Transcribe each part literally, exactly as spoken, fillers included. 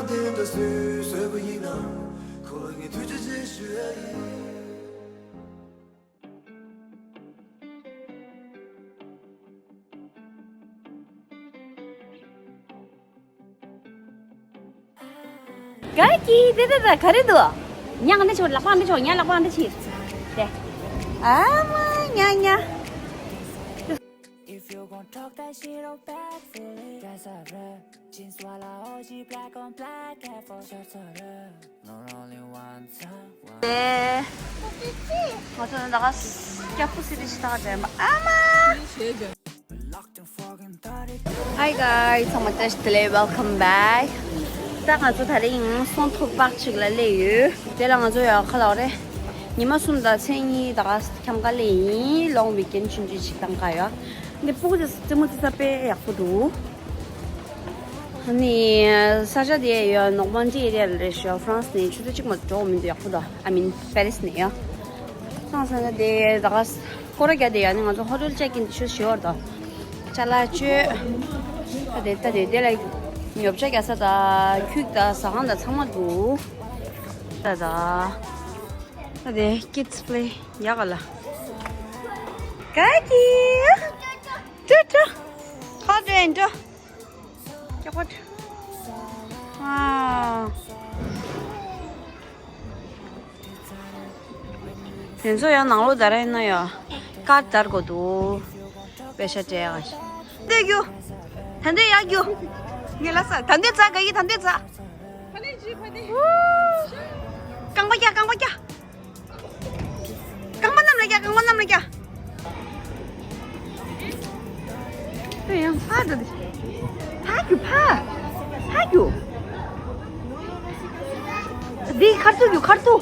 དེ་འདྲ་སུས་བཟོས་པ་ཡིན་ནམ། ཁོ་ལ་ངས་ཐུགས་རྗེ་ཆེ་ཞུ་ཡ་ཡིན། ག་གི་དེ་དེ་དེ་ག་རེ་འདུག་ཉ་ག་འདྲ་ཆོག་ལག་པ་འདྲ་ཆོག་ཉ་ལག་པ་འདྲ་ཆི་དེ། ཨ་མ་ཉ་ཉ། If you gon' talk that shit, I'll back for it. That's a rap. Jeans swallow, O G black on black, cat for shots of love. ནོར་ཨོན་ལི་ཝན་ཊ་ཝན། ང་ཚོ་ད་ག་སྐྱབས་པོ་སི་ཏི་ཞིག་ད་ག་དྲན་པ་ཨ་མ། Hi guys, ཚང་མ་བཀྲ་ཤིས་བདེ་ལེགས། Welcome back. ད་ང་ཚོ་དེ་རིང་སོང་ཐོག་པག་ཅིག་ལ་སླེབས་ཡོད། དེ་ལ་ང་ཚོ་ཡོད་ཁ་ལག་རེད། ཉི་མ་གསུམ་དང་མཚན་གཉིས་ད་ག་འཁྱམ་ག་སླེབས་ཡིན། Long weekend ཆུང་ཆུང་ཞིག་བཏང་ག་ཡོད། འདི་སྤུ་གུ་ཚོ་རྩེད་མོ་རྩེ་ས་དཔེ་ཡག་པོ་འདུག་ཨ་ནི་ས་ཆ་དེ་ཡང་ནོར་མོན་ཌི་ཨེ་རི་ཡ་ལ་རེད་ཤག་ཧྥ་རན་སི་ནས་ཆུ་ཚོད་གཅིག་མ་གཏོགས་འགྲོ་མི་འདུག་ཡག་པོ་འདུག I mean Paris ནས་ཡང་། སོང་ཙང་ས་ཆ་དེ་ད་ག་སྐོར་ར་རྒྱག་དེ་ཡང་ནི་ང་ཚོ་ཧོ་ཊེལ་ཅེག་ཨིན་དེ་ཆུ་ཞོར་དང་། ཅ་ལག་སྤྱོད། ད་དེ་ད་དེ་དེ་ལ་ཉོ་ཆ་རྒྱག་ས་དང་ཁྱུག་དང་ཟ་ཁང་དང་ཚང་མ་འདུག་ད་ད་ད་དེ་kids play ཡག་ག་ལ། ག་གི། ཀྲུ་ཀྲུ། ཁ་དྲན་ཀྲུ། ཀྱོག་པོ་ཀྲུ། ཨ། དེ་ཚོ་ཡང་ནང་ལོགས་དར་ཡིན་ན་ཡང་ཀར་དར་དགོས་འདུག་པེ་ཤ་སྤྲད་ཡག་ཞིག་ད་འདོད་རྒྱུ། ད་འདོད་ཡག་རྒྱུ། ངས་ལ་ས་ད་འདོད་རྩ་ག་ཡི་ད་འདོད་རྩ། རྐང་པ་རྒྱག་རྐང་པ་རྒྱག་རྐང་པ་གནམ་ལ་རྒྱག་རྐང་པ་གནམ་ལ་རྒྱག་དེ་ཡང་ཕར་འགྲོ་དེ། ཕར་རྒྱུག་ཕར། ཕར་རྒྱུག་འདི་ཁར་ཐུག་རྒྱུག་ཁར་ཐུག་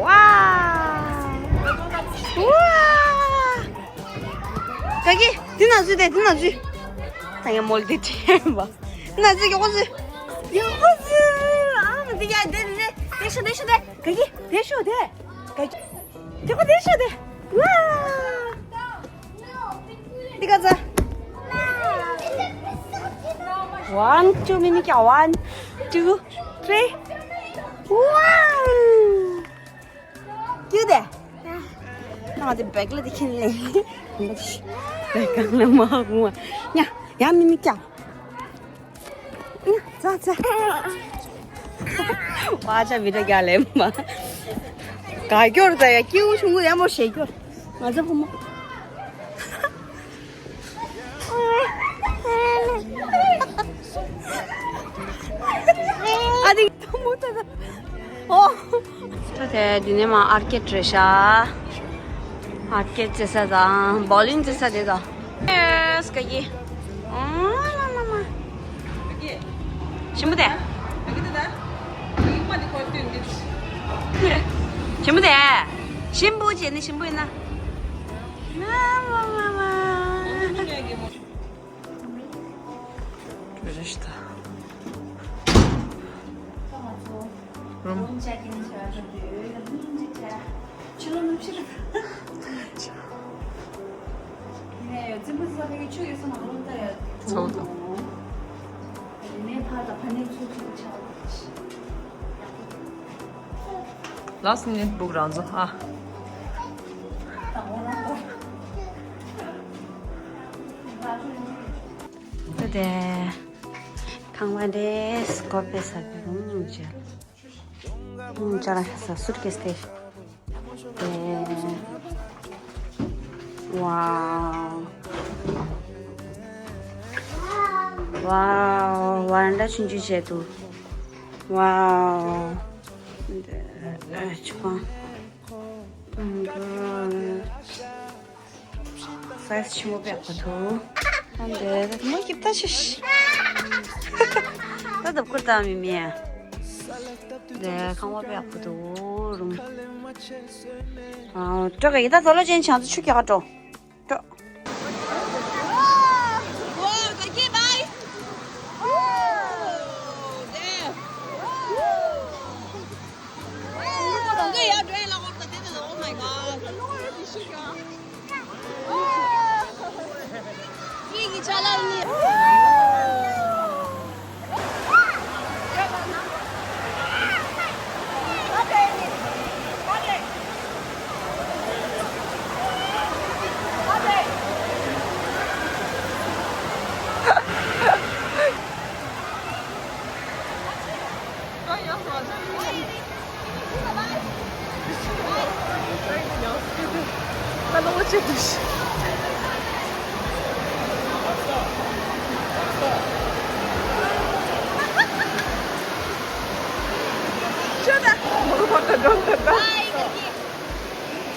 ཝའོ། ཝའོ། ག་གི། འདི་ན་འཛུལ་ཏེ་འདི་ན་འཛུལ། ད་ཡང་མོལ་ཏེ་དྲན་པ། འདི་ན་འཛུལ་མགྱོགས་པོ་འཛུལ། མགྱོགས་པོ་འཛུལ། ཨ་མ་འདི་ཡ་འདི་འདི་འདི་ཤོག་འདི་ཤོག་འདི། ག་གི། འདི་ཤོག་འདི། ག་གི། མགྱོགས་པོ་འདི་ཤོག་འདི། ཝ། འདི་ག་ཚ། One, two, མིག་མིག་ཀྱང་one, two, three. Wow. ཀྱུ་དེ། ང་དེ་བེག་ལ་དེ་ཁྱེར་ལེ། བེག་གང་ལ་མ་ཧུ་མ། ཡ་ཡ་མི་མི་ཀྱ། ཡ་ཙ་ཙ། བ་ཅ་བི་ད་རྒྱ་ལེ་མ། ག་སྐྱོར་ཙ་ཡ་ཀྱུ་ཆུང་ཀུ་ཡ་མོ་ཞེ་སྐྱོར། ང་ཚ་ཕོ་མོ། ཨ་དེ་ཐུ་མོ་ད་ད། ཨོ། ད་དེ་འདི་ནས་མ་ཨར་ཀེད་རེད་ཤག་ཨར་ཀེད་རྩེ་ས་དང་བོ་ལིང་རྩེ་ས་དེ་དང་། ཨེ་སྐ་གི། ཨོ་མ་མ་མ། ཞིམ་པོ་དེ། ཞིམ་པོ་དེ། ཞིམ་པོ་བྱས་ནས་ཞིམ་པོ་ཡིན་ན། ང་མ་མ་མ། རེ་ཞིག་ད། རུམ། ཚོགས་དང་། ལགས་སོ་ནི་སྦུག་རང་བཟོ་ཨ། ཏེ་ཏེ། ཁང་པ་འདྲེས་སྒོ་ཕྱེ་ས་གི་རུམ་ཅལ། རུམ་ཅལ་ས་སུཊ་ཀེས་ཏེ། ཏེ། ཝའོ། ཝའོ། ཝ་རན་ཌ་ཆུང་ཆུང་བྱས་འདུག་ཝའོ། ཆུ་ཁང་། སའི་ཛི་ཆེན་པོ་དཔེ་ཡག་པོ་འདུག་ཨ་འདི་མོ་སྐྱིད་ད་ཤི་ཤི། ད་ལྡབ་ཀུར་ད་མི་མི། འདི་ཁང་པ་དཔེ་ཡག་པོ་འདུག་རུམ། ཨ་སྤྲོ་གི་ཡི་ད་ཛོ་ལོ་ཅན་ཆང་ཚོ་ཆུ་རྒྱག་ག་འགྲོ། འགྲོ།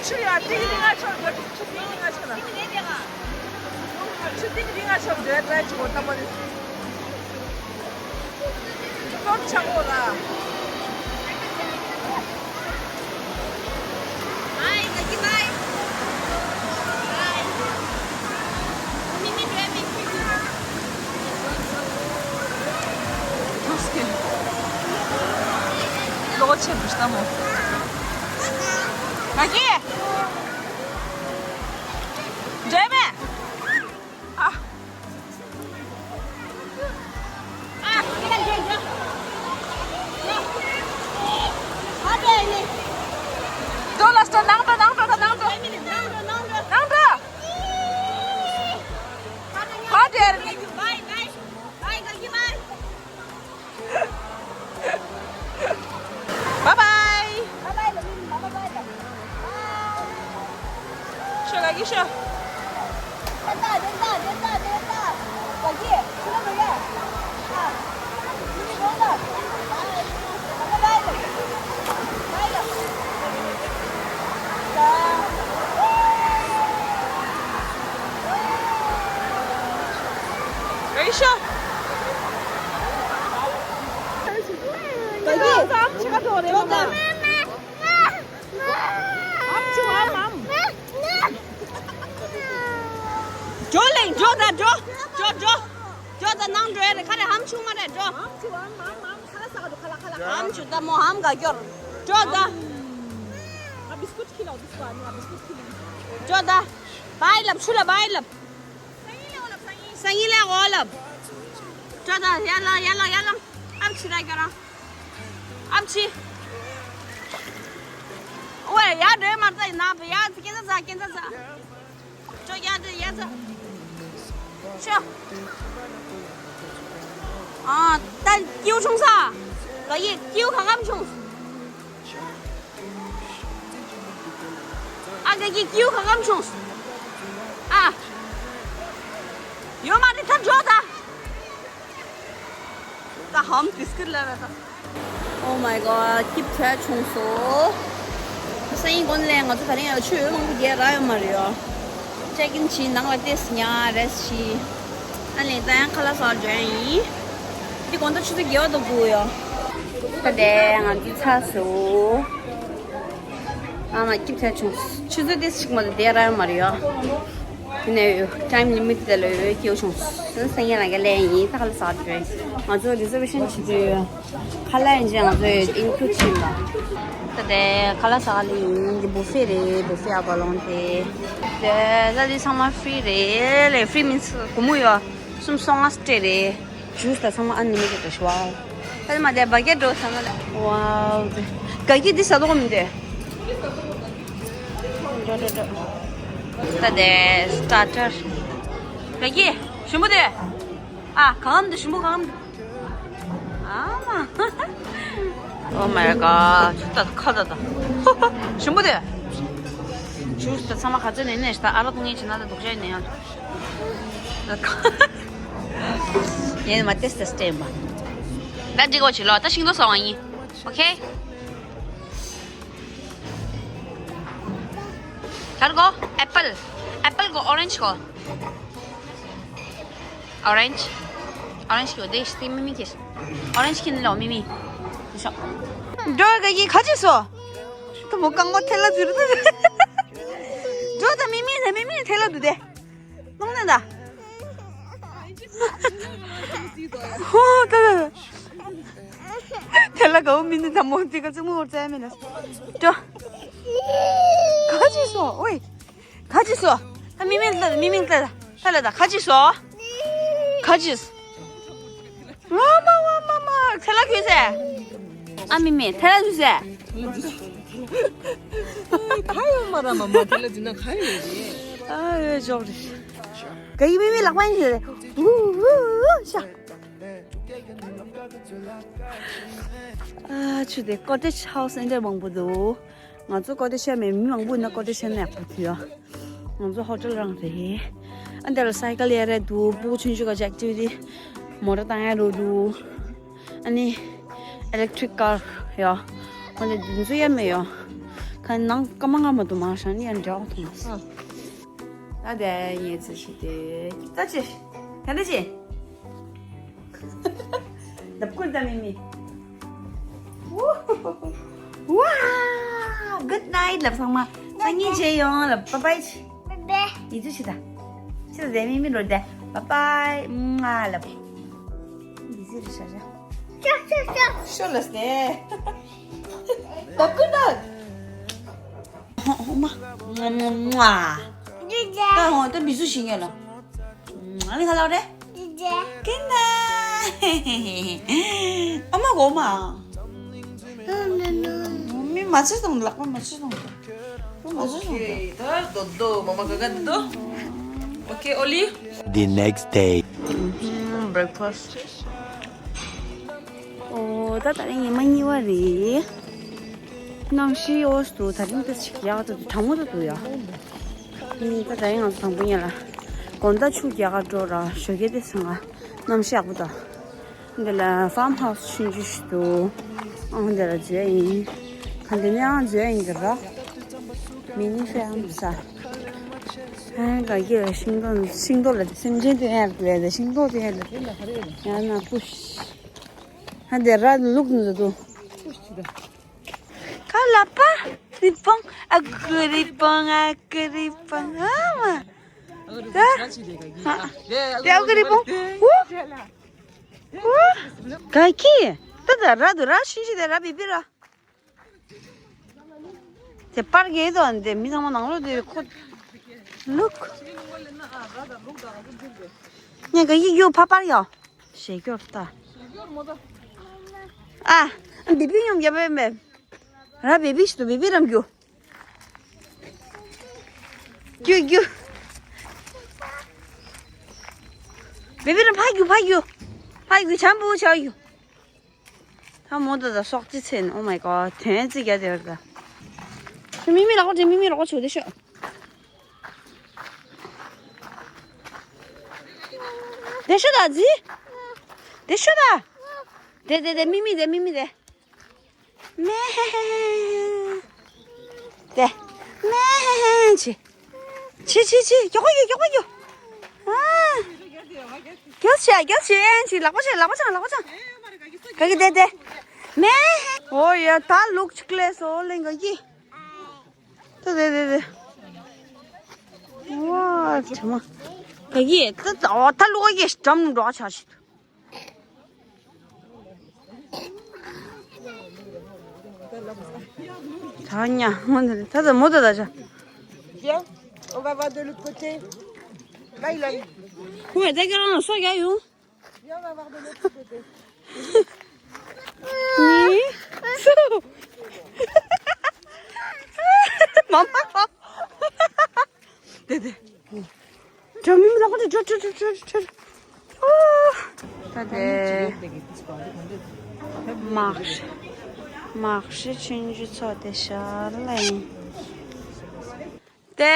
ཆུ་ཡ་ཏིག་ཏིག་ང་ཆོག་ཆུ་ཏིག་ཏིག་ང་ཆོག་ན། ཆུ་ཏིག་ཏིག་ང་ཆོག་འདྲ་འདྲ་ཆུ་བོ་ཏམ་པ་ནི། ཏོག་ཆག་འོ་ལ། ལོག་ཆེ་འདུག་ལྟ་མོ། ང་གིས། འདྲེ་མེད། ཨ། འགྲོ་ལ་སྟོན། ནང་འགྲོ། ནང་འགྲོ། ནང་འགྲོ། ནང་འགྲོ། ཧ་དེར། Bye bye. Bye bye. Bye bye. ཤོ་ལ་གི་ཤོ། Are you sure? འགྲོ་ལེ། འགྲོ་ད། འགྲོ། འགྲོ། འགྲོ། འགྲོ་ད། ནང་འགྲོ་ཡ་རེད། ཁ་རེ་ཧམ་ཆུང་མ་རེད། འགྲོ། ཧམ་ཆུང་ད་མོ། ཧམ་ག་སྐྱོར། འགྲོ་ད། འགྲོ་ད། བའི་ལབ། ཆུ་ལ་བའི་ལབ། སང་ཉིན་ལ་འོ་ལབ། ཅོ་ད་ཡར་ལངས། ཡར་ལངས། ཡར་ལངས། ཨབ་ཆི་ར་ཁྱོད་རང་། ཨབ་ཆི། ཝེ་ཡར་འགྲོ་མ་ད་ཡིན་ན་ཡར་སྐྱེ་ས་ཟ། སྐྱེ་ས་ཟ། ཅོ་ཡར་འགྲོ། ཡར་ཟ། ཅོ། ཨ་ད་ཀིའུ་ཆུང་ས། ག་ཡི་ཀིའུ་ག་གམ་ཆུང་། ཨ་ག་གི་ཀིའུ་ག་གམ་བྱུང་། ཨ། ཡོད་མ་རེད། ད་འགྲོ་ད། ད་ཧམ་བི་སི་ཀིཊ་ལ་ར་ད། Oh my god, སྐྱིད་ཆ་བྱུང་སོ། སང་ཉིན་དགོང་ལས་ང་ཚོ་ད་རིང་ཡང་ཆུ་ཡོད་ལོང་གི་རྒྱལ་ར་ཡོད་མ་རེད་ཡོ། ཅེག་ཨིན་བྱས་ནང་ལ་ཏེས་ཉ་རེས་བྱས། ཨ་ལས་ད་ཡང་ཁ་ལག་ཟ་འགྲོ་ཡ་ཡིན། འདི་དགོང་དག་ཆུ་ཚོད་བརྒྱད་པ་དང་དགུ་ཡོ། ད་དེ་ང་ཚོ་ཚར་སོང་། ཨ་མ་སྐྱིད་ཆ་བྱུང་། ཆུ་ཚོད་དེ་ཞིག་མ་དེ་ར་མ་རེད་ཡ། དེ་ནས་ཡོད་ཊའིམ་ལི་མིཊ་དེ་ལ་ཡོད་སྐྱེའུ་བྱུང་། སེང་གེ་རང་གི་ལན་ཡིན། ད་ཁ་ལག་ཟ་འགྲོ་ཡ་ཡིན། ང་ཚོ་རི་ཛར་ཝེ་ཤན་བྱེད་དུས་ཡོད། ཁ་ལག་ཡིན་ཅེ་ང་ཚོ་ཡོད་ཨིན་ཀླུ་ཌི་བྱེད་ཡིན་པ། ད་དེ་ཁ་ལག་ཟ་ག་ལ་ཡིན། འདི་བུ་ཕེ་རེད། བུ་ཕེ་ཨ་བ་ལོང་དེ། དེ་ད་འདི་ཚང་མ་ཧྥི་རི་རེད། ཧྥི་རི་མིན་སི་སྒོར་མོ་ཡོད་སུམ་སོ་ལྔ་སྤྲད་རེད། ཇུས་དང་ཚང་མ་ཨན་ལི་མི་ཊེཌ་རེད་ཤག་ད་མ་དེ་བ་གེ་འགྲོ་ས་ན་ལ། ཝའོ། དེ་ག་གི་འདི་ཟ་ཏོག་མི་འདུག་འགྲོ་འགྲོ་འགྲོ། ད་དེ་སི་ཊར་ཊར། ག་གི་ཞིམ་པོ་དེ། ཨ་གང་འདུག་ཞིམ་པོ་གང་འདུག་ཨ་མ། Oh my god. ད་ཁ་ད་ད། ཞིམ་པོ་དེ། ཇུས་དང་ཚང་མ་ག་ཚོད་ནས་ནས་ད་ཨ་ར་ཐུང་ངེ་བྱེད་ན་ད་སྡུག་ཅག་ནས་ཡང་། ཡེ་མ་ཏེས་ཏེས་ཏེ་མ། ད་འགྲིག་གོ་ཆི་ལོ། ད་ཤིང་ཏོག་ཟ་བ་ཡིན། ཨོ་ཁེ། ག་རེ་གོ། ཨེ་པལ། ཨེ་པལ་གོ། ཨོ་རེན་ཇི་གོ། ཨོ་རེན་ཇི། ཨོ་རེན་ཇི་གོ། དེ་ཤི་མི་མི་ཁེ། ཨོ་རེན་ཇི་ཁེ་ནི་ལོ་མི་མི། འགྲོ་ག་གི་ཁ་ཅི་སོ། ད་མོ་རྐང་པ་ཐལ་ལ་འཛུལ་རེད། འགྲོ་ད་མི་མི་ད་མི་མི་ཐལ་ལ་འདུག་དེ། ལོང་ནས་ད། ཧོ་ད་ད། དེ་ལ་གའུ་མི་འདི་ད་མོ་འདི་ག་ཙི་མོ་བར་ཙེ་མེད་ལ། ཏོ། ག་ཅི་སོ། ཨོའི། ག་ཅི་སོ། ད་མི་མིན་ལ་མི་མིན་ལ་ད་ལ་ད་ག་ཅི་སོ། ཁ་ཅིས། ཝ་མ་ཝ་མ་མ། ཐལ་ལ་ཁུས་སེ། ཨ་མི་མི་ཐལ་ལ་ཁུས་སེ། ཁ་ཡོད་མ་ར་མ་མ་ཐལ་ལ་འཛིན་ན་ཁ་ཡོད་རེད། ཨ་ཡོད་ཅོག་རེད། ག་ཡི་མི་མི་ལག་པ་ཡིན་ཞེས་རེད། ཝུ་ཝུ་ཝུ་ཤ། ཨ་ཆུ་དེ་ཀོ་ཊེཇ་ཧའུ་སི་འདྲ་མང་པོ་འདུག་ང་ཚོ་ཀོ་ཊེཇ་ཤ་མེད། མི་མང་པོ་ཡིན་ན་ཀོ་ཊེཇ་ཤ་ནས་ཡག་པོ་ཐུབ་ཡ། ང་ཚོ་ཧོ་ཊེལ་རང་རེད། ཨ་འདི་ལ་སའི་ཀལ་གཡར་རེ་འདུག་སྤུ་གུ་ཆུང་ཆུང་ག་ཅིག་ཨེག་ཊི་བི་ཊི་མོ་ཊ་བཏང་ཡ་རོ་འདུག་ཨ་ནི་ཨི་ལེག་ཊི་རིག་ཀར་ཡ། ཁོ་ནི་འདི་ཚོ་ཡ་མེད་ཡ། ཁ་ནང་སྐར་མ་ལྔ་མ་གཏོགས་མ་ཤང་ནི་ཡ་འདྲ་བ་མཐོང་མ་སོང་། ད་དེ་ཡིན་ཚེ་ཤི་དེ་ད་ཅི་ད་ད་ཅི། ལབ་ཀུར་ད་མི་མི། ཝ། Good night ལབ་ཚང་མ། སང་ཉིན་མཇལ་ཡོང་ལབ། Bye bye ཆི། Bye bye ཡིད་ཆེས་ཆི་ད། ཆི་ད་དེ་མི་མི་རོ་དེ། Bye bye མ་ལབ། ཡིད་ཆེས་རེ་ཤ་ཤ། ཤ་ཤ་ཤ། ཤ་ལ་སྟེ། ལབ་ཀུར་ད། ཧོ་ཧོ་མ། ང་ང་ང་། ད་ཧོ་ད་མི་སུ་ཞིག་ཡོད་ལ། ཨ་ནི་ཁ་ལག་རེད། ཀིན་ན། ཨ་མ་གོ་མ། མི་མ་ཚེ་དང་ལག་པ་མ་ཚེ་དང་། མ་ཚེ་དང་། ད་དོ་དོ་མ་མ་ག་ག་དོ། Okay ཨོ་ལི། The next day. Breakfast. ཨོ་ད་ད་རིང་ཉི་མ་གཉིས་པ་རེད། གནམ་གཤིས་ཨོ་སི་འདུག་ད་རིང་ད་ཅིག་ཡག་ད་གྲང་མོ་ད་འདུག་ཡ། ཨིན་ད་ད་རིང་ང་ཚོ་དང་པོ་ཉལ་ལ། དགོང་དག་ཆུ་རྒྱག་ག་འགྲོ་ར་ཞོགས་ཀས་དེ་སང་ང་གནམ་གཤིས་ཡག་པོ་ད། འདི་ལ་ཕཱམ་ཧའུ་སི་ཆུང་ཆུང་ཞིག་འདུག་ཨང་འདི་ལ་འཛུལ་ཡིན། ག་འདི་ནས་ཨང་འཛུལ་ཡིན་གི་ར། མི་ནི་ཕཱམ་ས། ཨང་ག་གི་ཤིང་ཏོག་ཤིང་ཏོག་ལ་སེམས་ཅན་དེ་ཡར་ལས་དེ་ཤིང་ཏོག་དེ་ཡར་ལས་ཡང་ན་པུཤ། ཨ་འདི་ར་ལུག་འདི་འདུག་ཁ་ལ་པ་རི་བོང་ཨ་ཀུ་རི་བོང་ཨ་ཀུ་རི་བོང་ཨ་མ། ད་དེ་ཨ་ཀུ་རི་བོང་ཨུ་ཨུ། ག་གི་ད་ད་ར་དུ་ར་ཤིན་ཤི་དེ་ར་བི་བི་ར། དེ་པར་གེ་དོ་འདི་མི་ཚང་མ་ནང་ལོགས་དེ་ཁོ། Look. ངས་ག་གི་གཡུ་ཕ་པར་ཡོ། ཞེ་སྐྱོར་ལྟ། ཨ། བི་བི་ཡོང་རྒྱབ་པའི་མེ། ར་བི་བི་ཞིག་ཏུ་བི་བི་རམ་རྒྱུ། རྒྱུ་རྒྱུ། བི་བི་རམ་ཕ་རྒྱུ་ཕ་རྒྱུ། ཕ་རྒྱུ་བྱམས་པོ་བྱ་རྒྱུ། ད་མོ་ད་ད་སོག་ཅི་ཚེ་ནི། Oh my god དོན་ཙི་རྒྱ་དེ་བར་ད། མི་མི་ལག་པ་དེ་མི་མི་ལག་པ་ཆུ་དེ་ཤོག་དེ་ཤོད་ད་ཛི། དེ་ཤོད་ད། དེ་དེ་དེ་མི་མི་དེ་མི་མི་དེ། མེ། དེ། མེ་ཆི། ཆི་ཆི་ཆི་མགྱོགས་པ་རྒྱུགས་མགྱོགས་པ་རྒྱུགས། ཨ། མགྱོགས་བྱས་མགྱོགས་བྱས་ཨེ་ཆི་ལག་པ་ཆེ་ལག་པ་ཆེ་ལག་པ་ཆེ། ག་གི་དེ་དེ། མེ། ཨོ་ཡ་ད་ལུག་ཅིག་ལས་སོ་ལེན་ག་གི། ད་དེ་དེ་དེ། ཝ་ཆ་མ། ག་གི་ད་ད་ད་ལུག་ག་གི་འགྲམ་འགྲོ་ཆ་ཞིག་ད་ཉ་མོ་འདི་ད་ད་མོ་ད་ད་ཆ། Viens, on va voir de l'autre côté. Là, il a. ཁོས་ད་ག་རང་ལ་སོ་རྒྱག་ཡོང་། Viens, on va voir de l'autre côté. ནི། སུ། མ་མ། དེ་དེ། ཇོ་མི་མི་ལ་ཁོ་ཇོ་ཇོ་ཇོ་ཇོ་ཇོ། ད་དེ། མག་མག་ཧྲི་ཆུང་ཆུང་ཚོ་དེ་ཤར་ལ་ཡིན། དེ།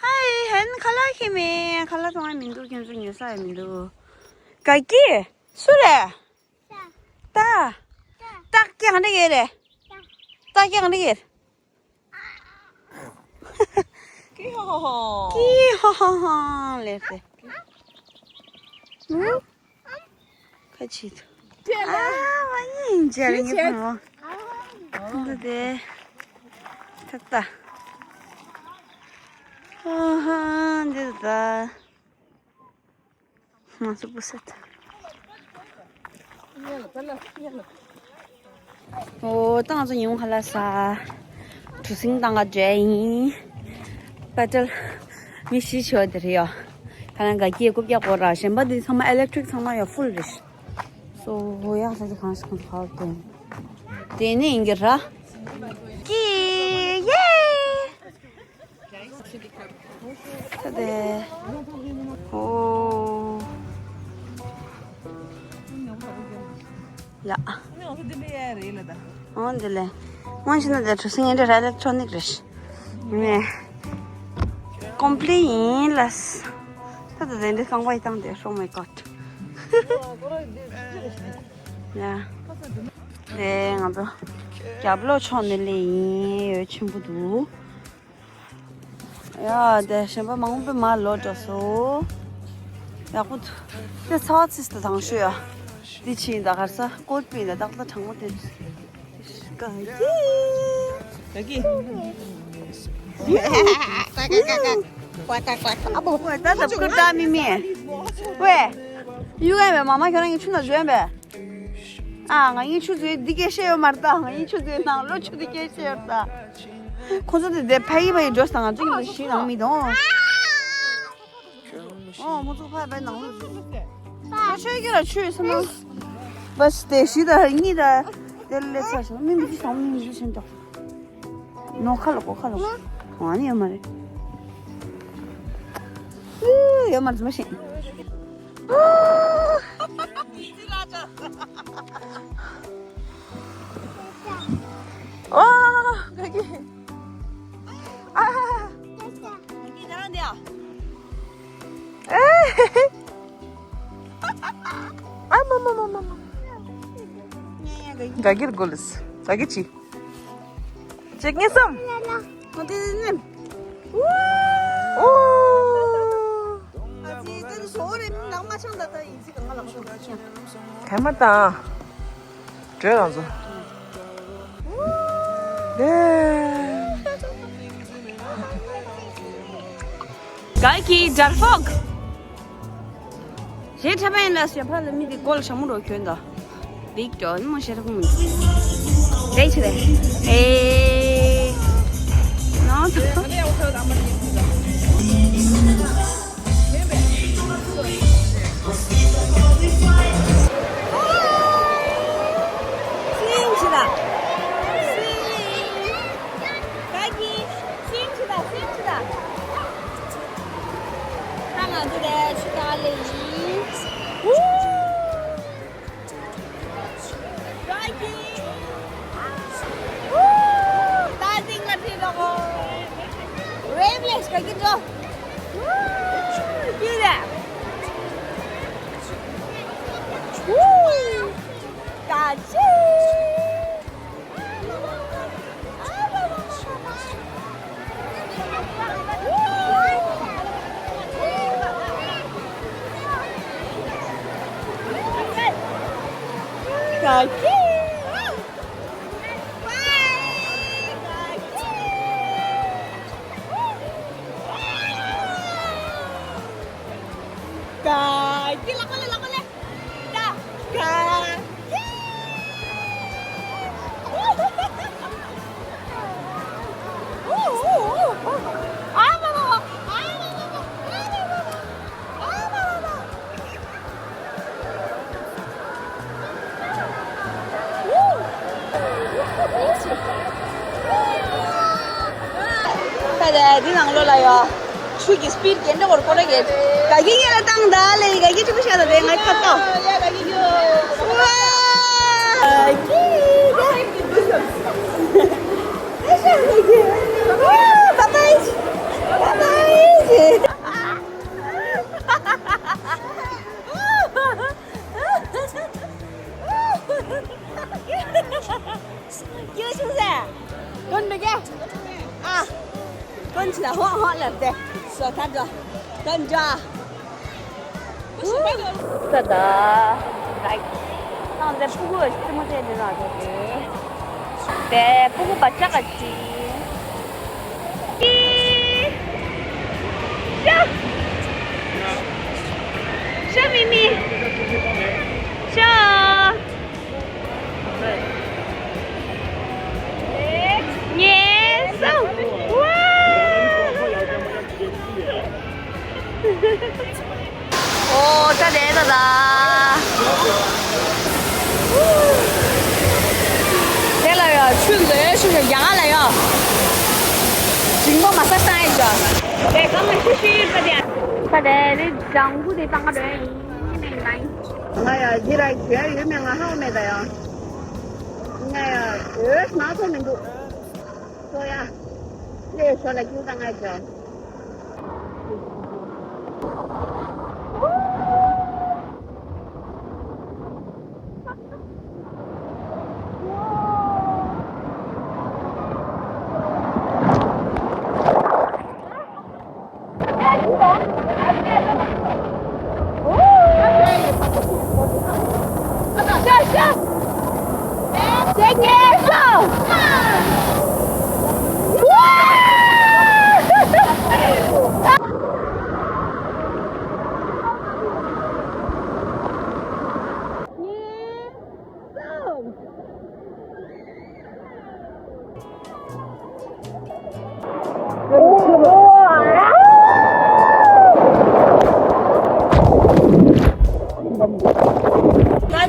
ཧའི་ཧན་ཁ་ལག་ཁྱེར་མེད། ཁ་ལག་གཏོང་ཡ་མི་འདུག་ཁྱེད་ཚོ་ཉོ་ས་ཡ་མི་འདུག་ག་གི་སུ་རེད། ད། ད་སྐད་གང་འདྲ་གི་རེད། ད་སྐད་གང་འདྲ་གི་རེད། ཀི་ཧོ་ཧོ་ཧོ། ཀི་ཧོ་ཧོ་ཧོ་ལེ་ཏེ། ཁ་ཆེ་ཐུ། ཨ་མ་ནི་འཇལ་ངེ་ཕང་ངོ་། འདི་དེ། ཐག་ད། ཧ་ཧ་འདི་ད། ང་ཚོ་བུ་སེ་ད། ཨོ་ད་ང་ཚོ་ཉི་མ་ཁ་ལག་ཟ། གྲུ་གཟིངས་བཏང་ག་འགྲོ་ཡིན། པ་ཏལ་མི་བཞི་ཆེ་བ་དེ་རེད་ཡ། ད་ ཁ་ནང་ག་ཀྱི་རྐུབ་བཀྱག་གོ་ར་གཞན་པ་འདི་ཚང་མ་ཨི་ལེག་ཊི་རིག་ཚང་མ་ཡ་ཧྥུལ་རེད། སོ་ཧོ་ཡ་ས་ཅི་གང་ཞིག་གང་ཧ་ཏེ། དེ་ནས་ཡིན་གྱི་ར། ཀྱི་ཡེ། ད་དེ། ཧོ། ཡ། ཨོ་འདི་ལས། སྔོན་ཕྱིན་ན་དེ་གྲུ་གཟིངས་ཨེ་འདྲ་ར་ཨི་ལེག་ཊོ་ནིག་རེད། ནས། ཀོམ་པི་ལི་ཡིན་ལ། ད་ད་དེ་འདྲའི་རྐང་པ་ཡི་བཏང་དེ། Oh my god. ཡ། དེ་ང་ཚོ་རྒྱབ་ལོགས་ཕྱོགས་ནས་སླེབས་ཡིན། འོད་ཆེན་པོ་འདུག་ཡ། དེ་གཞན་པ་མང་པོ་མར་ལོག་འགྲོ་སོང་། ཡག་པོ་འདུག་དེ་ཚ་བ་ཚིས་དང་དང་ཤོས་ཡ། དེ་ཕྱིན་ད་གར་ས་ཀོད་པིན་ད་ཏག་ཏག་གྲང་མོ་དེ། ག་གི། ག་གི། ཨ་བོ། ད་ད་ཀུར་ད་མི་མི། ཝེ། ཡུ་ག་ཡ་མ་མ་ཁྱོད་རང་གི་ཆུ་ན་བཟོས་པས། ཨ། ང་གཉིས་ཆུ་ཚོད་འདི་སྐད་བཤད་ཡོད་མ་རེད་ད། ང་གཉིས་ཆུ་ཚོད་ནང་ལོ་ཆུ་འདི་སྐད་བཤད་ཡོད་ད། ཁོ་ཚོ་དེ་དེ་ཕ་ཡི་ཕ་ཡི་འགྲོ་སྟངས། ང་ཚོ་གཉིས་ལ་ཤི་ནང་མི་དང་། ཨོ་མོ་ཚོ་ཕ་ཡི་ཕ་ཡི་ནང་ལོ། ཁོ་ཆོས་ཀྱི་ལ་ཆུ་ཡོད་ས་ན། བས་དེ་ཤི་ད་གཉིས་ད། དེ་ལས་ཚར་སོང་། མི་མི་ཚོ་སོང་མི་མི་ཚོ་ཕྱིན་ཏོ། ནོ་ཁ་ལོ་ཀོ་ཁ་ལོ། ཨ་ནི་ཡོད་མ་རེད། ཡོད་མ་རེད་མ་ཤེས། ཨ། ག་གི། ཨ། ཨ་མ་མ་མ་མ་མ། ག་གིར་གོ་ལས། ག་གི་ཅི། ཅིག་ངེས་སམ། ང་དེ་ནེམ། ཨོ། ཨ་ཙི་དེ་ཚོ་རེ་ནང་མ་ཆང་ད་ད་ཡིན་ཚིག་གང་ལ་མ་ཆང་ད་ཆང་། ག་མ་དང་། བྲོས་ལང་ཚོ། ག་གི་ཌར་ཧོག་ཞེས་ཁྲ་པན་ལ་ཞེ་ཕ་ལ་མི་དེ་ཀོལ་ཞྭ་མོ་རོ་གྱོན་ད། འདི་གྱོན་མོ་ཞེ་ཁྲ་པན་མི་འདུག་དེ་ཆི་རེད། ཨེ། ནོ་ཐོ། སིང་ཆི་ད། སིང་། ག་གི། སིང་ཆི་ད། སིང་ཆི་ད། ད་ང་ཚོ་དེ་ཆུ་ཐག་ལེ་ཡིན། ཧུ། ག་གི། ཧུ། ད་སིང་ལ་ཁྲིད་རོགས། ཝེབ་ལེས་ག་གི་འགྲོ། ཧུ། ཀྱི་རེད། ཧུ། ག་གི། ད་དེ་འདི་ནང་ལོགས་ལ་ཡོད། ཆུ་གི་སི་པིཌ་ག་འདྲ་བོར་ཀོ་ར་གེད། ག་གི་ངེད་ལ་བཏང་ད་ལེ། ག་གི་ཆུ་བུ་ཤ་ད་དེ་ང་ཁ་ཏོ། ཝ། ག་གི་ག་གི། ཝ། བ་བའི། བ་བའི། ཡོ་ཆུང་ཟེ། དོན་མི་དགེ། ཨ། དོན་ཆི་ལ་ཧོ་ཧོ་ལབ་སྟེ། སོ་ཐར་འགྲོ། དོན་འགྲོ། ས་ད། རའིཊ། ནང་དེ་ཕྲུ་གུ་ཅི་མོ་ཅེ་ནི་ན་དེ། དེ་ཕྲུ་གུ་བ་ཅག་ག་ཅི། ཤ། ཤ་མི་མི། ཤ། ངེས་སོང་། ཝ། ད། དེ་ལ་ཡ་ཆུ་ལོས་ཆུ་ཞིག་རྒྱ་གར་ལ་ཡ། འཇིང་པོ་མ་ས་སྟངས་ཡིན་ཅག་དེ་གང་ལ་ཤི་ཤི་ཡོད་པ་དེ། ད་དེ་ནི་ལྗང་གུ་དེ་བཏང་ག་འགྲོ་ཡ་ཡིན། ང་ཡ་ཡི་ར་ཞུ་ཡ་ཡོད་མེད་ང་ཧ་གོ་མེད་ད་ཡ། ང་ཡ་འོས་སྣང་ཚོ་མི་འདུག་སོ་ཡ། ལས་ཤོ་ལ་རྒྱུ་དང་ང་ཅག་ད་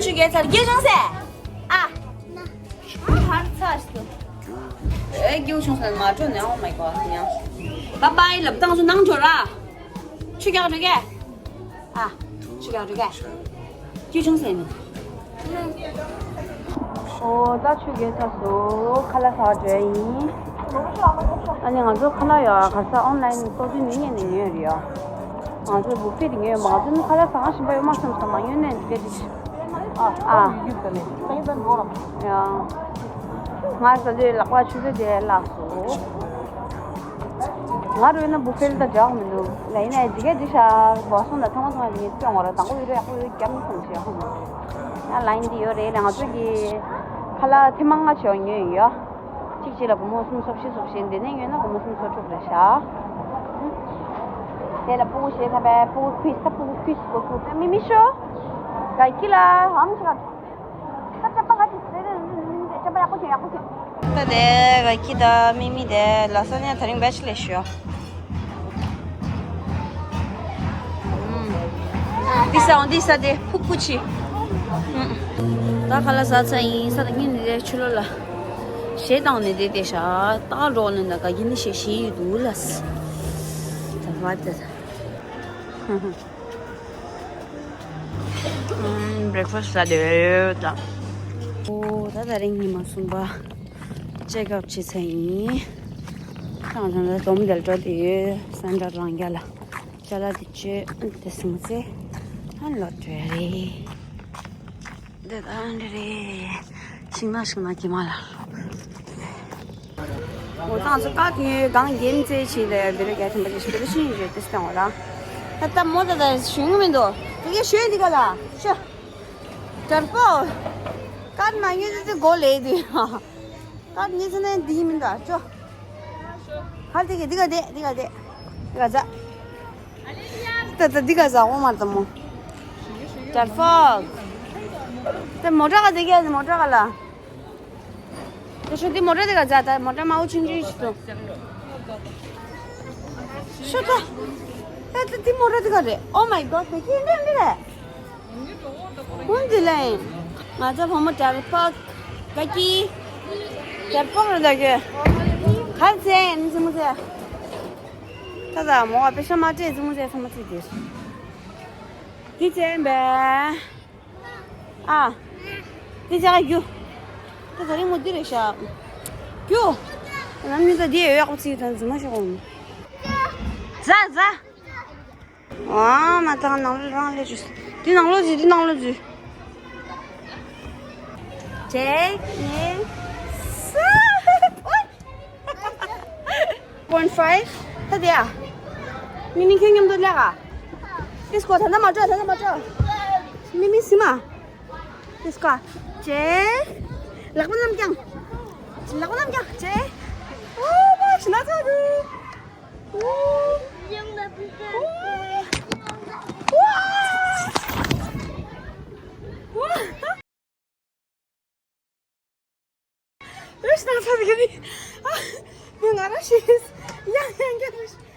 ཆུ་རྒྱལ་ཚར་རྒྱལ་བྱུང་ཟེ། ཨ། ཧར་ཚ་ཞིག་ཏུ། ཨེ་རྒྱལ་བྱུང་ཟེ་མ་འགྲོ་ནས། Oh my god ཉང་། Bye bye ལབ་དང་སུ་ནང་འགྲོ་ར། ཆུ་རྒྱག་འགྲོ་གས། ཨ། ཆུ་རྒྱག་འགྲོ་གས། སྐྱིད་ཆུང་ཟེར་ནས། ཨོ་ད་ཆུ་རྒྱག་ཚར་སོང་། ཁ་ལག་ཟ་བར་འགྲོ་ཡ་ཡིན། ཨ་ནི་ང་ཚོ་ཁ་ལག་ཡ་ག་ས་ཨོན་ལན་ཏོག་ཙམ་ཉོས་ནས་ཉོས་རེད་ཡ། ང་ཚོ་བུ་ཕེ་དེ་ཉོས་མ། ང་ཚོ་ནི་ཁ་ལག་ཟ་ག་ཞིམ་པ་ཡོད་མ་བསམ་སོང་། མ་ཉོས་ནས་འདི་ག་ཅིག་ཨ། ཨ། ཡ། ང་ཚོ་ལས་ལག་པ་ཆུ་ཚོད་དེ་བརླག་སོང་། ང་རུ་ཡིན་ན་བུ་ཕེལ་ད་འཇགས་མི་འདུག་ལ་ཡིན་ནའི་འདི་གས་འདི་ཤ་བ་སོང་ད་ཐོང་ཐོང་ངས་སྤྱོད་ངོ་ར་དང་པོ་ཡོད་ར་ཡག་པོ་ཡོད་རྒྱབ་མི་སོང་ཞེས་ཧོ་མ། ཡང་ལ་ཡིན་འདི་ཡོད་རེད་ལ་ང་ཚོ་གི་ཁ་ལག་ཐེངས་མ་ལྔ་བྱས་ཉོས་ཡོད། གཅིག་གཅིག་ལ་སྒོར་མོ་སུམ་སོ་བཞི་སོ་བཞི་འདི་ནས་ཉོས་ན་སྒོར་མོ་སུམ་སོ་དྲུག་རེད་ཤག་དེ་ལ་སྤུ་གུ་ཞེས་ཐ་པའི་སྤུ་གུ་ཁུས་ད་སྤུ་གུ་ཁུས་སྒོ་ཁུ་ད་མི་མི་ཤོ། ག་ཁྱི་ལ་ཧམ་ཆ་ག་ད་དེ་ག་ཁྱི་ད་མི་མི་དེ་ལ་ས་ནས་ད་རིང་བེ་ཆི་ལས་ཤོ། འདི་ས་འོང་འདི་ས་དེ་ཕུག་ཕུག་ཆི། ད་ཁ་ལག་ཟ་ཚར་ཡིན། ས་ད་ངས་ནི་དེ་ཕྱི་ལོགས་ལ་གཞས་བཏང་ནས་བསྡད་བསྡད་ཤག་ད་རོགས་ནི་ད་ག་གི་ནི་གཞས་གཞས་ཡོད་འདུག་ལ། ད་བ་དེ་ད། ཨམ། བྷེ་རེག་ཕ་སི་ཟ་བསྡད་ཡོད་ད། ཨོ་ད་ད་རིང་ཉི་མ་གསུམ་པ་ཅེག་ཨབ་བྱས་ཚར་ཡིན། ད་ང་ཚོ་ད་དོམ་དེར་འགྲོ་བསྡད་ཡོད། སན་ཌེ་རང་རྒྱལ་ལ། ཅ་ལག་དེ་བཅོས་དེ་སོང་ཚེ་ཨ་ལོ་བྲོས་རེད། འདི་ད་འདི་རེད། ཤིང་ནགས་ཤིང་ནགས་ཀྱི་མ་ལ། འོ་ད་ང་ཚོ་ཀ་ངའི་གང་རྒྱན་རྩེ་ཆེ་ལས་བེ་རི་ག་ཐེམ་པ་ཅིག་བེ་རི་ཤིང་རེད་དེ་སྟེང་འོ་ར། ད་ལྟ་མོ་ད་ད་ཞུ་ངུ་མི་འདུག་དེ་གའི་ཞོན་འདི་ག་ལ་ཤོ། དྲར་པོ། ཀར་མ་ཉོས་ཏེ་གོ་ལེ་དུས། ཀར་ཉོས་ཚེ་ནས་འདི་མི་འདུག་ཅོ། ཧར་དེ་གའི་འདི་ག་དེ་འདི་ག་དེ། འདི་ག་ཛ། ད་ད་འདི་ག་ཟ་འོ་མ་ད་མོ། ཅར་ཕག་ད་མོ་ཊ་ག་དེ་ག་མོ་ཊ་ག་ལ། དེ་ཤོ་འདི་མོ་ཊ་དེ་ག་ཟ་ད་མོ་ཊ་མ་འོ་ཆུང་ཆུང་ཞིག་ཏུ། ཤོ་ད། ད་ད་འདི་མོ་ཊ་དེ་ག་རེད། Oh my god དེ་ཁྱི་འདི་འདི་རེད། ཧུན་དེ་ལ་ཡིན། ང་ཚོ་བུ་མོ་ཅར་ཕག་ག་ཀི། ཅར་ཕག་རེད་ད་གི། གར་ཚེ་ཡིན་ཙི་མོ་ཚེ། ད་ད་མོ་བ་པེ་ཤ་མ་སྤྲད་ཙི་མོ་ཚེ་ཚ་མོ་ཚེ་དེ། དེ་ཚེ་ཡིན་པས། ཨ། དེ་ཚེ་ག་རྒྱུ། ད་ད་རིང་མོ་འདི་རེད་ཤག་རྒྱུ། ནམ་ཉིན་ད་འདི་ཡོད་ཡག་པོ་ཚིག་དང་རྫུན་མ་ཤོག་གོ། ཟ་ཟ། ཨ་མ་ཐང་ནང་ལོགས་རང་ལས་བཅུག་འདི་ནང་ལོགས་འཛུལ། འདི་ནང་ལོགས་འཛུལ། ཅེག་ནི། Point five ད་དེ་ཨ། མི་མི་ཁྱོད་མཉམ་དུ་ལས་ཀ་དེ་སྐོར་ད་ན་མ་འགྲོ། ད་ན་མ་འགྲོ། མི་མི་སི་མ། དེ་སྐོར་ཅེག་ལག་པ་རྣམས་ཀྱང་། ལག་པ་རྣམས་ཀྱང་ཅེག་ཨོ་མ་ཤི་ན་ཚ་དུ། ཨེ་ཤི་ན་ཚ་གི་ནི། ཨ། མི་ང་ར་ཤེས། ཡང་ཡང་རྒྱབ་རེ་ཤི།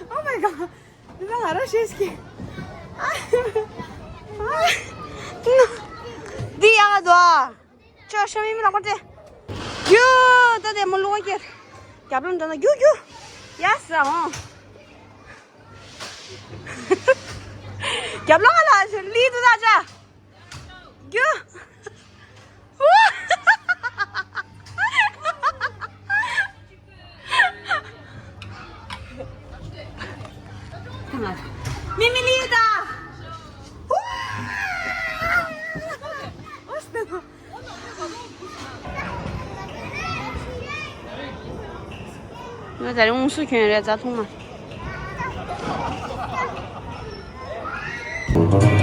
Oh my god. འདི་ད་ང་ར། འདི་ཡག་ག་འདུག་ཨ། ཅོ་ཤ་མི་མི་ལག་པ་སྤྲད། རྒྱུ། ད་དེ་མོ་ལུག་ཁྱེར། རྒྱབ་ལོགས་འགྲོ་ན་རྒྱུ་རྒྱུ། ཡ་ས་འོང་། རྒྱབ་ལོགས་ལ་ལི་དུ་ད་ཅ། རྒྱུ། མི་མི་ལི་ད། ང་ད་རེས་ངུ་སུ་གྱོན་རེད་རྩ་ཐུང་མ།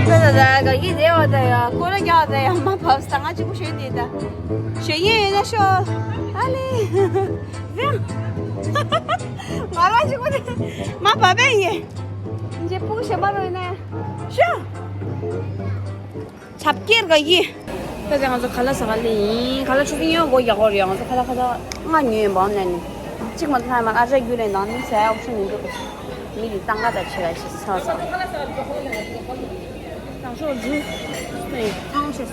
ད་ད་ད་ག་གི་རེད་བ། ད་ཡ་ཀོ་ར་རྒྱག་ད་ཡ་མ་བབས་ས་ང་གཅིག་པུ་ཞོན་དེ་ད། ཞོན་ཡས་ཡོད་ན་ཤོག་ཨ་ལེ། ང་རང་གཅིག་པུ་དེ་མ་བབས་པས་ཡིན། འཇེ་སྤུ་གུ་གཞན་པ་རོ་ཡིན་ན་ཤོག་ཆབ་ཀེར་ག་ཡི། ད་ཆ་ང་ཚོ་ཁ་ལག་ཟ་ག་ལེ་ཡིན། ཁ་ལག་ཆུ་ཚོད་ཉི་ཤུ་འགོ་རྒྱག་གོ་རེད། ང་ཚོ་ཁ་ལག་ཁ་ལག་ལྔ་ཉོས་ཡིན་པ་ནས་ནི། གཅིག་མ་ཐག་མ་ཨ་ཅག་རྒྱུ་ལས་ནང་མི་ཟ་ཡ་ཨོབ་ཤན་མི་འདུག་མི་དེ་ཏང་ག་ད་ཆེ་ལ་ཤི་ས་ས། དང་ཤོག་རྒྱུ། ནས་ཐང་ཤེས།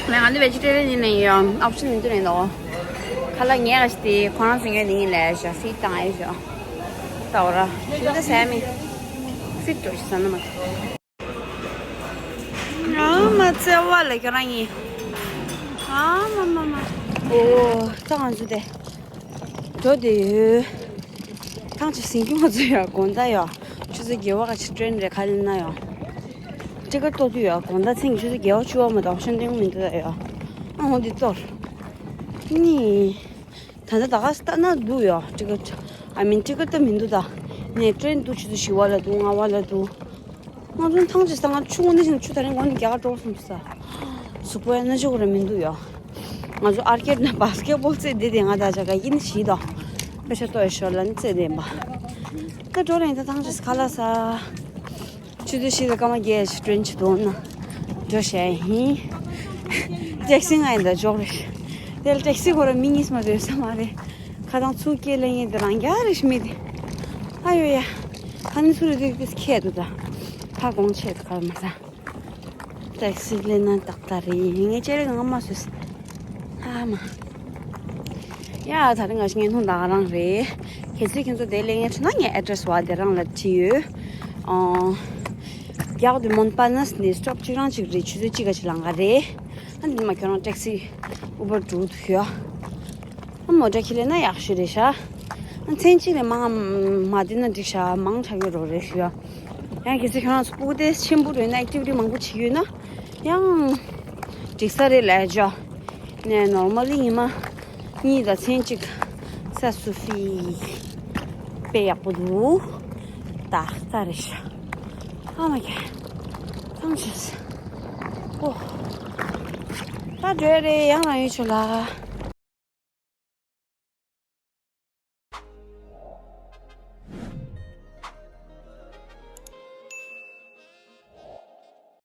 ང་ང་ལི་བེ་ཇི་ཊེ་རི་ཡན་ཡིན་ནས་ཡང་ཨོབ་ཤན་མི་འདུག་ནས་ནོ། ཁ་ལག་ཉལ་ག་ཞིག་དེ་ཁོ་རང་ཚོ་ངས་ལིང་ཡིན་ལས་ཞོ་ཧྥི་ཏང་ཨེ་ཞོ། ད་འོ་ར། ཞོ་ད་ཟ་ཡ་མི། ཧྥི་ཏོ་ཞིག་ཟ་ན་མ། ཨ་མ་བརྩེ་བ་ལ་ཁྱོད་རང་ཡིན། ཨ་མ་མ་མ། ཨོ་ད་ང་ཚོ་དེ། འགྲོ་དེ་ཡོད། ཐང་ཆུ་སིང་གི་ང་ཚོ་ཡ་དགོང་དག་ཡ། ཆུ་ཚོད་བརྒྱད་པ་ག་ཆུ་ཊེན་རེད་ག་ལེན་ན་ཡ། ཊི་ཀེ་ཊི་ཏོག་དུས་ཡ་དགོང་དག་མཚན་གྱི་ཆུ་ཚོད་བརྒྱད་པ་བཅུ་པ་མ་གཏོགས་ཤན་ཏེང་མི་འདུག་ད་ཡ། ཨ་འོ་འདི་གཏོར། གཉིས། ད་ལྟ་ད་ག་ལྟ་ན་འདུག་ཡ་ཊི་ཀེ་ཊི། ཨ་མིན་ཊི་ཀེ་ཊི་ད་མི་འདུག་ད། ནས་ཊེན་འདུག་ཆུ་ཚོད་བཞི་པ་ལ་འདུག་ལྔ་པ་ལ་འདུག་ང་ཚོ་ཐང་ཆད་ས་ང་ཆུ་ངོ་ནས་བཞིན་ཆུ་ད་རིང་ངོ་ནས་རྒྱ་གར་འགྲོ་སོང་ས། གཟུགས་པོ་ཡ་ན་ཆུ་གོ་ར་མི་འདུག་ཡ། ང་ཚོ་ཨར་ཀེ་ཌི་ན་བཱ་སི་ཀེ་ཊི་བོལ་རྩེད་བསྡད་དེ་ང་ད་ཆ་ག་ཡིན་ཞིག་དང་། པེ་ཤ་ཏོ་ཡ་ཤོར་ལ་ནི་རྩེད་བསྡད་པ། ད་འགྲོ་རེད་ད་ཐང་ཆད་ས་ཁ་ལག་ཟ། ཆུ་ཚོད་བཞི་དང་སྐར་མ་བརྒྱད་ཅིག་ཊེན་ཆུ་དོང་ན། འགྲོ་བྱས་ཡིན། ཊེག་སི་ང་ཡིན་ད་འཇོག་རེད། དེ་ལ་ཊེག་སི་ཁོ་ར་མི་གཉིས་མ་བསྡད་ས་མ་རེད། ཁ་ཐང་ཚུགས་སྐྱེལ་ལེན་ཡིན་དེ་རང་རྒྱ་རེ་ཞིག་མི་དེ། ཨ་ཡོ་ཡ། ཁ་ནི་ཚུར་རེ་དེ་ཁྱད་དུ་ད། ཕ་གོང་ཆེད་དུ་ཁ་མ་ས། ཊེག་སི་ལེན་ན་ཏག་ཏག་རེད་ངས་ཅེ་རེ་ང་མ་སོས། ཨ་མ། ཡ་ད་རིང་ང་ཞིག་ངས་ཐོང་ད་ག་རང་རེད། གལ་སྲིད་ཁྱེད་ཚོ་དེ་ལེན་ཡ་ཁྲི་ན་ངས་ཨེ་ཌི་རེ་སི་བ་དེ་རང་ལ་བྲིས་ཡོད། ཨོ། རྒྱག་དུ་མོན་པ་ནས་ནི་སི་ཊོབ་གཅིག་རང་གཅིག་རེད་ཆུ་ཚོད་གཅིག་ག་ཅིག་ལང་ག་རེད། ཨ་འདི་མ་ཁྱོད་རང་ཊེག་སི་ཨུ་བར་འགྲོ་འདུག་ཡ། ཨ་མོ་ཊ་ཁྱི་ལེན་ན་ཡག་ཤོས་རེད་ཤག་ཨ་མཚན་གཅིག་ལས་མང་མ་འདི་ན་འགྲིག་ཤག་མང་དྲགས་ཡོད་རོགས་རེད་ཤག་ཡང་གལ་སྲིད་ཁྱོད་རང་ཚོ་སྤུ་གུ་དེ་ཆེན་པོ་རེད་ན་ཨེག་ཊི་བི་ཊི་མང་པོ་བྱེད་ཀྱི་ཡོད་ན་ཡང་འགྲིག་ས་རེད་ལབ་ཅོ། ནས་ནོར་མལ་ལི་ཉི་མ་གཉིས་དང་མཚན་གཅིག་ས་སུ་ཧྥི་དཔེ་ཡག་པོ་འདུག་ཏག་ཏག་རེད་ཤག་ཨ་མ་ཀྱ་ཐང་ཆད། ཨོ། ད་འགྲོ་ཡ་རེད་ཡང་རང་ཡུལ་ཆུ་ལ།